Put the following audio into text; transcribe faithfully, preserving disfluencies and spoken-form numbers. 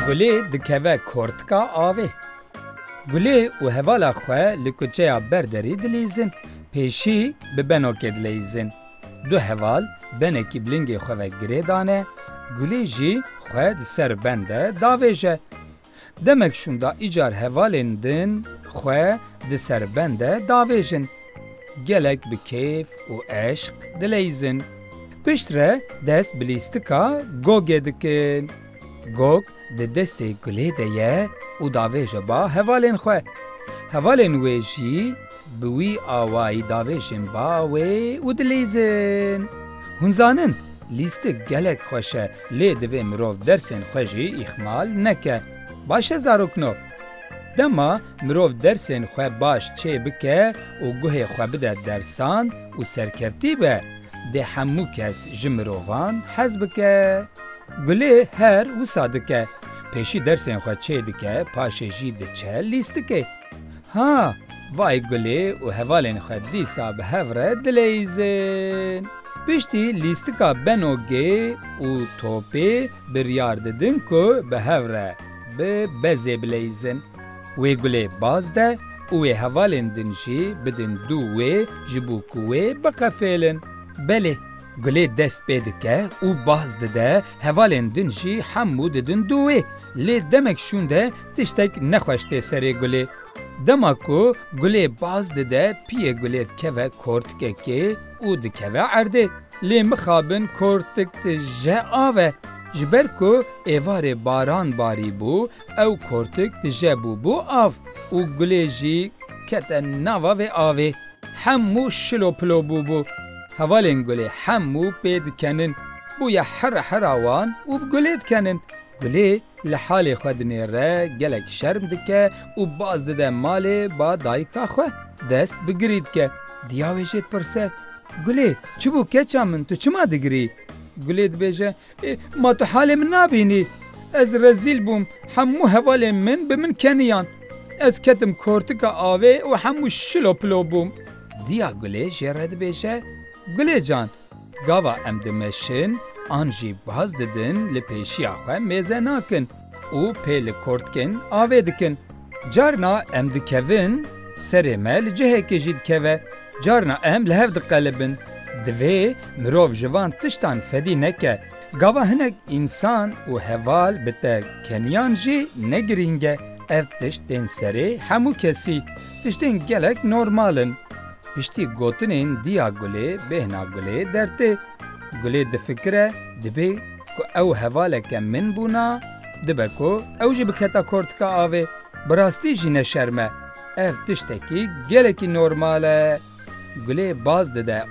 Gulê dikeve kortika avê. Gulê û hevala xwe li kuçeya ber derî dilîzin. Pêşî bi benokê dileyîzin. Du heval benekî bi lingê xwe ve girê dane, Gulê jî xwe di ser ben de davêje. Demek şûnda îcar hevalên din xwe di ser ben de davêjin. Gelek bi kêf û eşq dileyzin. Piştre dest bi lîstika Gogê dikin. Gog di destê Gulê de ye û davêje ba hevalên xwe. Hevalên wê jî bi wî awayî davêjin ba wê û dilîzin. Hûn zanin, lîstik gelek xweş e, lê divê mirov dersên xwe jî îxmal neke. Baş e zarokno. Dema mirov dersên xwe baş çê bike û guhê xwe bide dersan û serkevtî be, dê hemû kes ji mirovan hez bike. Gulê her wisa dike. Pêşî dersên xwe çê dike, paşê jî diçe lîstikê. Ha, vay Gulê û hevalên xwe dîsa bi hev re dileyîzin. Piştî lîstika benogê û topê biryar didin ku bi hev re bi bezê bileyîzin. Wê Gulê baz de û wê hevalên din jî bidin dû wê ji bo ku wê biqefêlin. Belê, Gulê dest pê dike û baz dide, hevalên din jî hemû didin dû wê. Lê demek şûnde tiştek nexweş tê serê Gulê. Dema ku Gulê baz dide, piyê Gulê dikeve kortikekê û dikeve erdê. Lê mixabin kortik tije av e. Ji ber ku êvarê baran barî bû, ew kortik tije bû bû av û Gulê jî kete nava vê avê. Hemû şilo pilo bûbû. Hevalên Gulê hemû pê dikenin. Bûye here hera wan û bi Gulê dikenin. Gulê li halê xwe dinêre, gelek şerm dike û baz dide malê ba dayika xwe. Dest bi girî dike. Diya wê jê dipirse, Gulê, çi bû keça min, tu çima digirî? Gulê dibêje, Ê, ma tu halê min nabînî? Ez rezîl bûm, hemû hevalên min bi min keniyan. Ez ketim kortika avê û hemû şilo pilo bûm. Diya Gulê jê re dibêje, Gulê can, gava em dimeşin, an jî baz didin li pêşiya xwe mêze nakin û pê li kortikên avê dikin. Carna em dikevin, serê me li cihekê jî dikeve. Carna em li hev diqelibin. Divê mirov ji van tiştan fedî neke. Gava hinek însan û heval bi te keniyan jî ne girîng e. Ev tişt tên serê hemû kesî. Tiştên gelek normal in. Piştî gotinên diya Gulê, bêhna Gulê dertê. Gulê difikire, dibê ku ew hevaleke min bûna, dibe ku ew jî biketa kortika avê. Bi rastî jî ne şerm e. Ev tiştekî gelekî normal e. Gulê baz dide.